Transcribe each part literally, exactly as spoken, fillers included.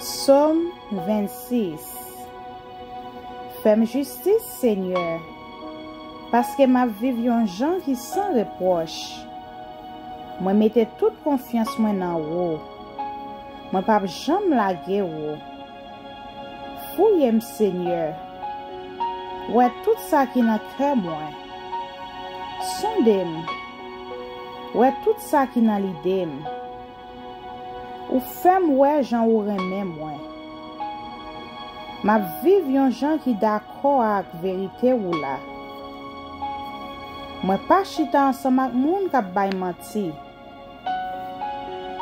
Sòm vennsis. Fè m jistis, Senyè, paske m ap viv yon jan ki san repwòch. Mwen mete tout konfyans mwen nan ou. Mwen p ap janm lage ou. Fouye m, Senyè. Wè tout sa ki nan kè mwen. Sonde m. Wè tout sa ki nan lide m. Ou fè m wè jan ou renmen mwen. M ap viv yon jan ki dakò ak verite ou la. Mwen pa chita ansanm ak moun k ap bay manti.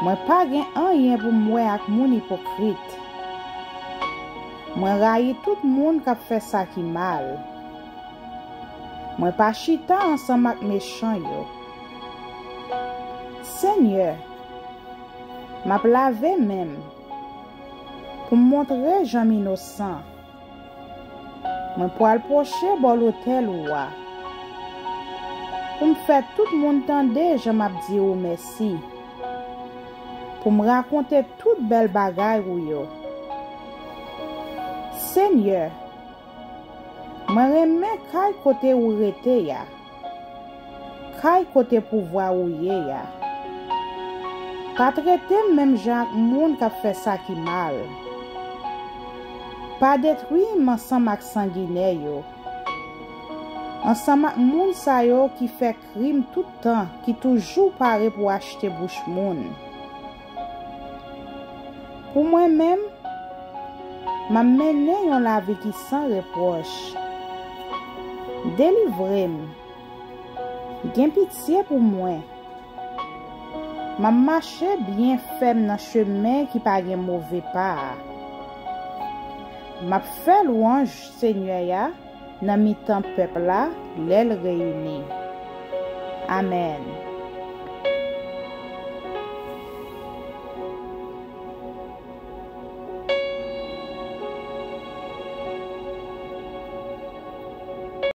Mwen pa gen anyen pou m wè ak moun ipokrit. Mwen rayi tout moun k ap fè sa ki mal. Mwen pa chita ansanm ak mechan yo. Senyè, m ap lave men m pou m montre jan m inosan. Mwen pral pwoche bò lotèl ou a, pou m fè tout moun tande jan m ap di ou mèsi, pou m rakonte tout bèl bagay ou yo. Senyè, mwen renmen kay kote ou rete a, kay kote pouvwa ou ye a. Pa trete m menm jan ak moun k ap fè sa ki mal. Pa detwi m ansanm ak sanginè yo, ansanm ak moun sa yo ki fè krim tout tan, ki toujou pare pou achte bouch moun. Pou mwen menm, m ap mennen yon lavi ki san repwòch. Delivre m. Gen pitye pou mwen. M ap mache byen fèm nan chemen ki pa gen move pa a. M ap fè lwanj Senyè a nan mitan pèp la lè l reyini. Amèn.